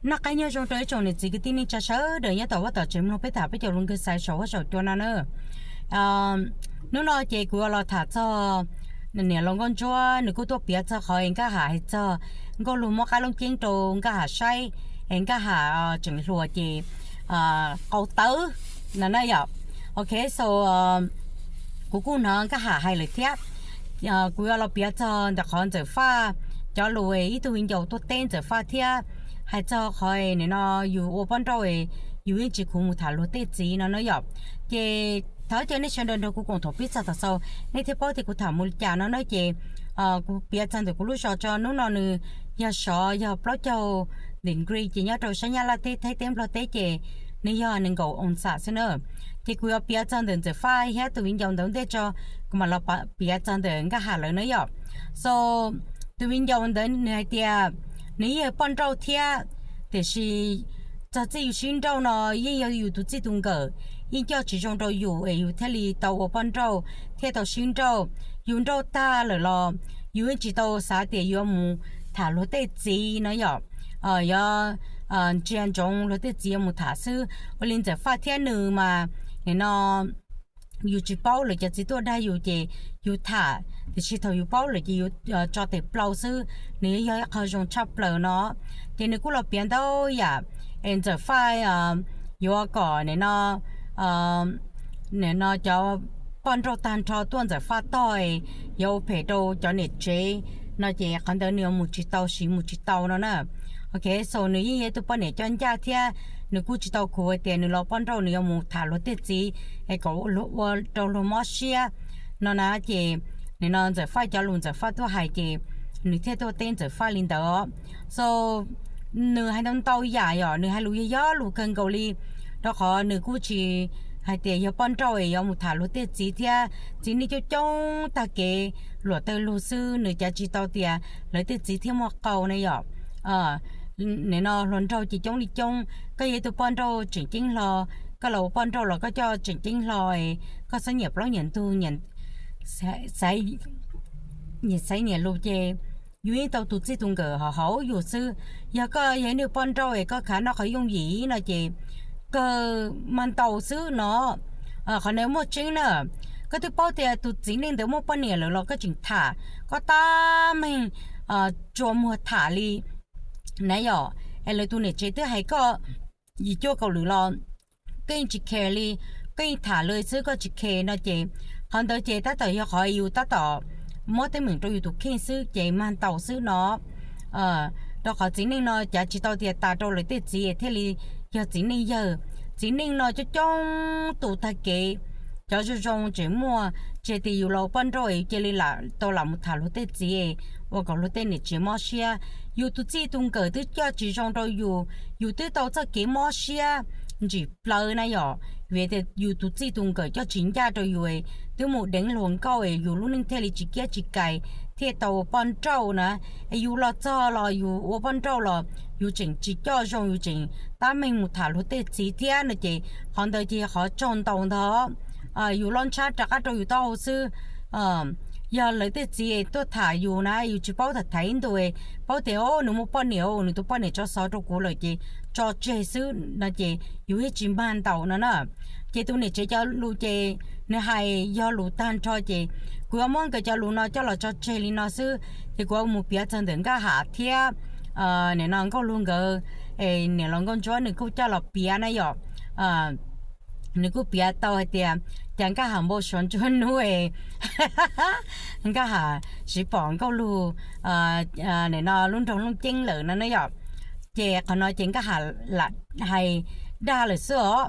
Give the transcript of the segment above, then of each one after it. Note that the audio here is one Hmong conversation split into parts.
Noj qab nyob zoo rau ib tsoom niam txiv kwv tij neej tsa sawv daws nyob tom vaj tom tsev mloog peb tham peb caug lus nkawg xaiv saum huab saum cua no na. Hnub no ces kuv yuav los tham txog niam laus nkauj ntsuab, nws kuj tuaj piav txog qhov es nkaj ham hais txog nkauj lug muab qab loob ceeb rau nkaj ham saib, es nkaj ham tseem hluas ces qau tawv no na yom. Ok, so kuv kuj hnov nkaj ham hais lawm thiab. Kuv yuav los piav txog ntawm qhov Ntxawm Faj cov lus, ib tug viv ncaus tuaj teb Ntxawm Faj thiab hais txog qhov nim no yus ua poj nrauj, yus yeej tsis khuv mus tham luag tej txiv no na yom. Ces thov caw nej sawv daws nrog kuv koom thaum pib txog thaum xaus, nej thiaj paub tias kuv tham mus li cas no na. Ces kuv piav txog ntawm kuv lub zos tso, hnub no nws yog sov yog plaub caug degree, ces nyob rau sab Nyab Laj teb, Thaib teb, Nplog teb ces nws yog nees nkaum oo xam xwb na. Ces kuv yuav piav txog ntawm Ntxawm Faj thiab tus viv ncaus ntawd ntej tso, kuv mam los piav txog ntawm nkaj ham lawv na yom. So tus viv ncaus ntawd nws hais tias nws yeej yog poj nrauj thiab, tiam sis txog txij yus sib nrauj no yeej yog yus tus txij tus nkawm yeej coj tsis zoo rau yus es yus thiaj li tau ua poj nrauj thiab tau sib nrauj. Yus nrauj tag lawm los yus yeej tsis tau xav tias yuav mus tham luag tej txiv no yom. Yuav ntsia ntsoov luag tej txiv yuav mus tham xwb. Ua li Ntxawm Faj thiab nws mas nim no yus tsis paub lawm cov txiv tuaj dag yus ces yus tham, tiam sis thaum yus paub lawm ces yus tso tes plaus xwb, nws yog ib qho zoo tshaj plaws no. Ces nws kuj los piav ntau yam es Ntxawm Faj yuav kom nim no nim no cov poj nrauj tag nrho tuaj Ntxawm Faj tog, yuav ua phem rau cov niam tsev no ces qhov ntawd nws yuav mus tsis tau, siv mus tsis tau no na. Ok, so nws yeej yog ib tug poj niam coj ncaj thiab nws kuj tsis tau khuv hais tias nws los poj nrauj nws yuav mus tham luag tej txiv es kom ua rau luag mob siab no na. Ces nim no Ntxawm Faj cov lus Ntxawm Faj tuaj hais ces nws thiaj tuaj teb Ntxawm Faj li ntawd. So nws hais ntau ntau yam yom, nws hais lus yog yog lus kawg nkaus li, rau qhov nws kuj tsis hais tias yog poj nrauj es yuav mus tham luag tej txiv thiab. Txiv neej coob coob tag kev, luam tawg lug xwb, nws cav tsis tau tias lawv tej txiv thiaj muaj qau na yom. Nim no hluas nraug ces coob li coob, koj yog ib tug poj nrauj tseem ceeb hlo, koj los ua poj nrauj los koj coj tseem ceeb hlo, koj xav nyiam plaub nyiam ntug, nyiam xaiv nyiam lus ces yus yeej tau tus txij tus nkawm hauv hauv yus xwb. Yog koj yog ib tug poj nrauj es koj khav noj qhov yooj yim no ces kawg mag ntaus xwb no. Qhov no muaj tseeb na. Koj twb paub tias tus txiv neej ntawd muaj poj niam lawm los koj tseem tham, koj tab meeg tsuas muag tham li na yom. Es lawv tus niam tsev twb hais koj yim cuaj kaum lwm los koj yeej tsis care li, koj yeej tham li xwb koj tsis care no ces qhov ntawd ces tab tom yog qhov yus tab tom muab teeb meem rau yus tus kheej xwb ces mag ntaus xwb no. Rau qhov txiv neej no cav tsis tau tias tas rau lawv tej txiv thiaj li yog txiv neej yawg. Txiv neej no coob coob tus tag kev, cov zoo zoo tseem muaj, tsis hais tias yus los poj nrauj yus cia li tau lam mus tham luag tej txiv ua kom luag tej niam tsev mob siab. Yus tus txij tus nkawm twb coj tsis zoo rau yus, yus twb tau txoj kev mob siab ntsim plaws na yom, vim tias yus tus txij tus nkawm coj tsis ncaj rau yus, twb mus deev hluas nkauj, yus lub neej thiaj li tsis kiab tsis kais thiaj tau ua poj nrauj na. Es yus los txog los yus ua poj nrauj los yus tseem tsis coj zoo, yus tseem tab meeg mus tham luag tej txiv thiab no ces qhov ntawd ces yog qhov tsaug ntau ntag. Yus los ntshab rov qab rau yus taub hau xwb. Yog lawv tej txiv tuaj tham yus na, yus tsis paub tham thaiv ntu, paub tias nws muaj poj niam, nws tus poj niam tso xov rau kuv lawm ces tso tseg xwb no ces yus yeej tsis mag ntaus no na. Ces tus niam tsev cov lus ces nws hais yog lus tag nrho ces kuv yuav muab nkawd cov lus no coj los tso tseg li no xwb. Ces kuv yuav mus piav txog ntawm nkaj ham thiab nim no nkauj lug nkawd, niam laus nkauj ntsuab nws kuj coj los piav na yom. Nws kuj piav tau hais tias cas nkaj ham npau suav ntsuab hnub, nkaj ham siv pom nkauj lug nim no lub nroog Looj Ceeb lawm no na yom. Ces qhov no ces nkaj ham lam hais dag lawm xwb os.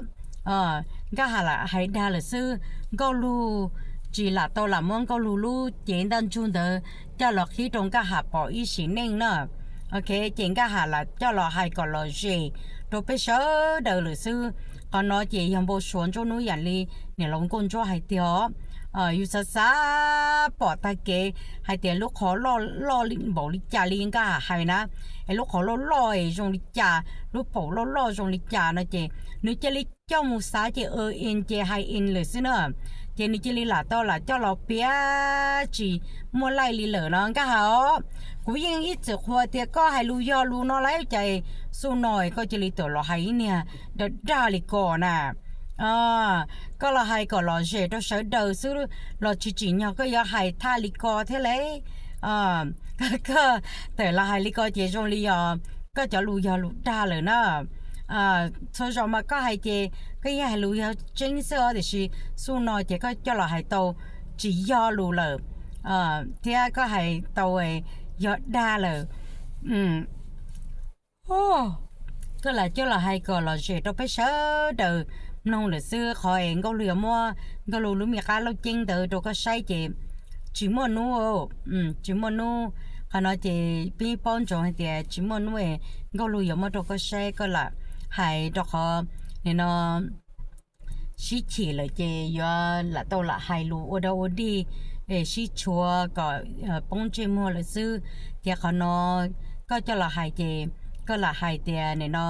Nkaj ham lam hais dag lawm xwb, nkauj lug tsis lam tau lam muab nkauj lug lub cev ntaj ntsug ntawd coj los qhib rau nkaj ham pom ib sim neej na. Ok, ces nkaj ham lam coj los hais kom lom zem rau peb sawv daws lawm xwb. Qhov no ces yog npau suav ntsuab hnub yam li niam laus nkauj ntsuab hais tiag os. yus xav xav pom tag kev hais tias lub qhov loj loj npaum li cas li nkaj hais na, es lub qhov loj loj zoo li cas, lub paum loj loj zoo li cas no ces nws cia li coj mus xav ces ua in ces hais in lawm xwb na. Ces nws cia li lam tau lam coj los piav tsis muaj laij li lawm no nkaj hais os. Kuv yeej ib txwm qhuas tias koj hais lus yog lus no lawm ces xub no koj cia li tawm los hais ib niag dag dag li ko na. Koj los hais kom lom zem rau sawv daws xwb los tsis tsim nyog koj yuav hais thaj li ko thiab le. Koj tawm los hais li ko ces zoo li yog koj cov lus yog lus dag lawm na. Txhua zaus mas koj hais ces koj yeej hais lus yog tseeb xwb os, tiam sis xub no ces koj coj los hais tau tsis yog lus lawm, thiab koj hais tau yog dag lawm. Koj lam coj los hais kom lom zem rau peb sawv daws mloog lawm xwb. Qhov es Nkauj Lug yuav muab Nkauj Lug lub me qab lauj ceeb ntawd rau koj saib ces tsis muaj hnub, tsis muaj hnub. Qhov no ces peb paub ntsoov hais tias tsis muaj hnub es Nkauj Lug yuav muab rau koj saib, koj lam hais rau qhov nim no sib chim lawm ces yuav lam tau lam hais lus ua dog ua dig, sib tshuav kom poob ntsej muag lawm xwb. Ces qhov no koj coj los hais ces koj lam hais tias nim no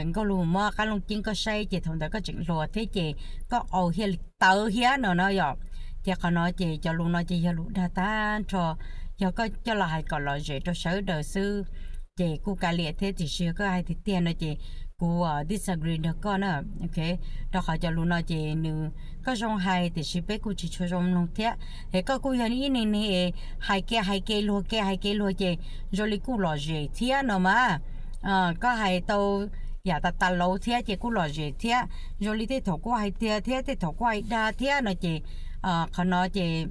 Nkauj Lug muab qab lauj ceeb koj saib ces thaum ntawd koj tseem hluas thiab ces koj qau thiaj li tawv thiab no no yom. Ces qhov no ces cov lus no ces yog lus dag tag nrho, yog koj coj los hais kom lom zem rau sawv daws xwb ces kuj kav liam thiab, tiam sis koj hais tiag tiag no ces kuv disagree nrog koj na. Rau qhov cov lus no ces nws, koj zoo hais tiam sis peb kuj tsis tshua zoo mloog thiab. Es koj kuj yog ib neeg ne, hais ke hais ke luag ke hais ke luag ces zoo li kuj lom zem thiab no mas. Koj hais tau yam tas tas lauv thiab ces kuj lom zem thiab, zoo li tej thaum kuj hais tiag thiab tej thaum kuj hais dag thiab no ces qhov no ces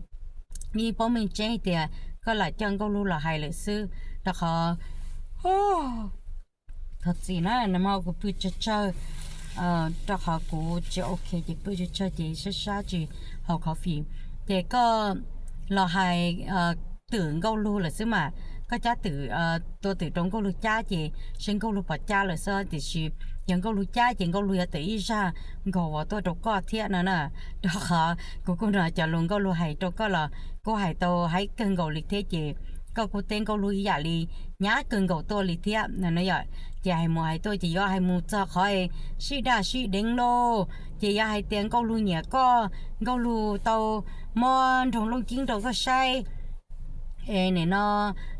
yeej paub meej tseeb tias koj lam coj Nkauj Lug los hais lawm xwb. Rau qhov thov txim na, nag hmo kuv pw tsawg tsawg, rau qhov kuv tsis ok ces pw tsawg tsawg ces sab sab tsis haus coffee. Ces koj los hais twm Nkauj Lug lawm xwb mas, koj cab twm, tua twm rau Nkauj Lug cab ces seb Nkauj Lug puas cab lawm xwb, tiam sis yog Nkauj Lug cab ces Nkauj Lug yuav tawm ib zaj nkaus uas tuaj rau koj thiab no na. Rau qhov kuv kuj hnov cov lus Nkauj Lug hais rau koj los kuj hais tau haib kawg nkaus li thiab ces koj kuj teb Nkauj Lug ib yam li nyab kawg nkaus tuaj li thiab no yom. Ces hais mus hais tuaj ces yuav hais mus txog qhov sib daj sib deev lauj, ces yuav hais tias Nkauj Lug nyiam koj, Nkauj Lug tau muab nroog looj ceeb rau koj saib es nim no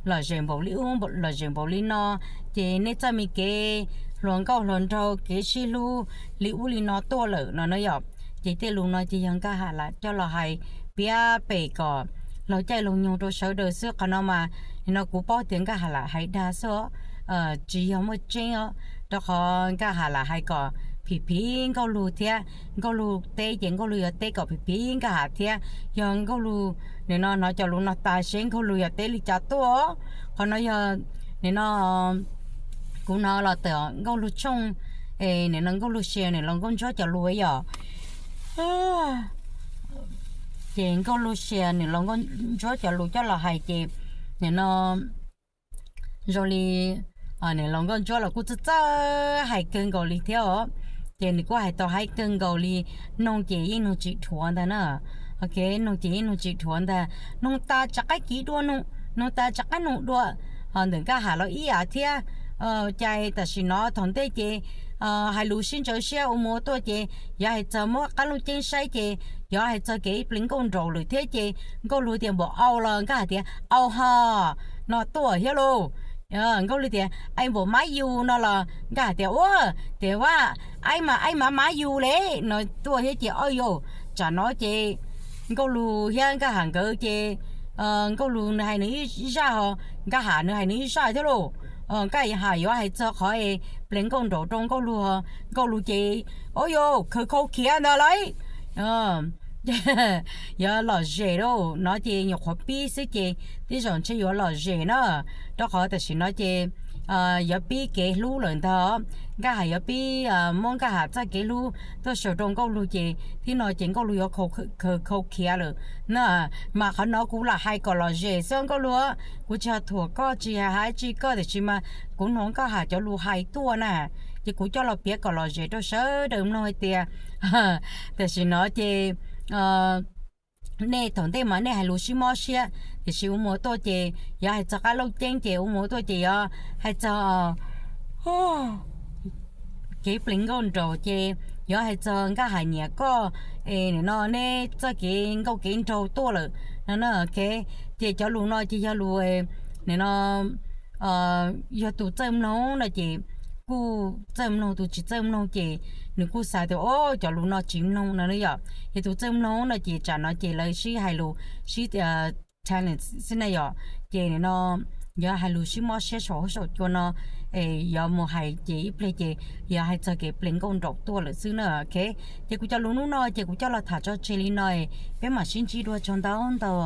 lom zem npaum li ub lom zem npaum li no, ces nej txoj me kev hluas nkauj hluas nraug kev sib hlub li ub li no tuaj lawm no na yom. Ces tej lus no ces yog Nkaj Ham lam coj los hais piav pem kom laug caij laug nyoog rau sawv daws xwb. Qhov no mas nim no kuv paub tias Nkaj Ham lam hais dag xwb os, tsis yog muaj tseeb os, rau qhov Nkaj Ham lam hais kom phim phim Nkauj Lug thiab, Nkauj Lug teb ces Nkauj Lug yuav teb kom phim phim Nkaj Ham thiab. Yog Nkauj Lug nim no hnov cov lus no tas seb Nkauj Lug yuav teb li cas tuaj. Qhov no yog nim no kuv hnov los tawm Nkauj Lug tshooj, es nim no Nkauj Lug share nim los Nkauj Ntsuab cov lus yom. Ces Nkauj Lug share nim los Nkauj Ntsuab cov lus coj los hais ces nim no zoo li nim los Nkauj Ntsuab los kuj txawj txawj hais kawg nkaus li thiab os. Ces nws kuj hais tau haib kawg nkaus li, noog ces yeej noog tsis dhuav ntag na. Ok, noog ces yeej noog tsis dhuav ntag, noog tas tsis qaib kiv dua, noog tas tsis qaib noog dua. Ho ntawm Nkaj Ham los ib yam thiab. Cas tam sim no thaum ntej ces hais lus sib ntsawv siab ua mus ua tuaj ces yuav hais txog muab qab looj ceeb saib ces yuav hais txog kev ib plig nkauj nraum lawm thiab ces Nkauj Lug tias npaum au los Nkaj Ham tias au ho no tuaj thiab lauj. Nkauj Lug tias ai npaum mab yus no los Nkaj Ham tias ua tias ua ai mas ai mas mab yus le no tuaj thiab ces o yau, tsam no ces Nkauj Lug thiab Nkaj Ham nkawd ces Nkauj Lug nws hais nws ib zaj ho Nkaj Ham nws hais nws ib zaj thiab lauj. Nkaj Ham yuav hais txog qhov plig nkauj nraum rau Nkauj Lug, Nkauj Lug ces o yau khaws khau khiav ntag lauj. Yuav lom zem lauj no ces nyuam qhuav pib xwb ces tej zaum ntshe yuav lom zem na, rau qhov tam sim no ces yuav pib kev hlub lawm ntag. Nkaj Ham yuav pib muab Nkaj Ham txoj kev hlub tuaj sau rau Nkauj Lug ces tib no ces Nkauj Lug yuav khaws khau khiav lawm na. Mas qhov no kuv lam hais kom lom zem xwb Nkauj Lug, kuv tsis yog thuam koj tsis yog hais tsis koj tiam sis mas kuv hnov Nkaj Ham cov lus hais tuaj na, ces kuv coj los piav kom lom zem rau sawv daws mloog hais tias tam sim no ces nej thaum ntej mas nej hais lus sib mob siab, tiam sis ua mus tuaj ces yog hais txog qab lauj ceeb ces ua mus tuaj ces yog hais txog kev plees nkauj nraug ces yog hais txog nkaj hais niam koj, nim no nej txoj kev nkauj kev nraug tuaj lawm no na. Ces cov lus no ces yog lus nim no yog tus txawj mloog no ces kuj txawj mloog, tus tsis txawj mloog ces nws kuj xav tias o cov lus no tsis mloog no na yom. Yog tus txawj mloog no ces tsam no ces lawv sib hais lus sib talent xwb na yom. Ces nim no yog hais lus sib mob siab saum huab saum cua no, yog mus hais ces ib pliag ces yog hais txog kev plees nkauj nraug tuaj lawm xwb na. Ces kuv cov lus hnub no ces kuv coj los tham tso tseg li no, peb mam sib ntsib dua, tsaug ntau ntau.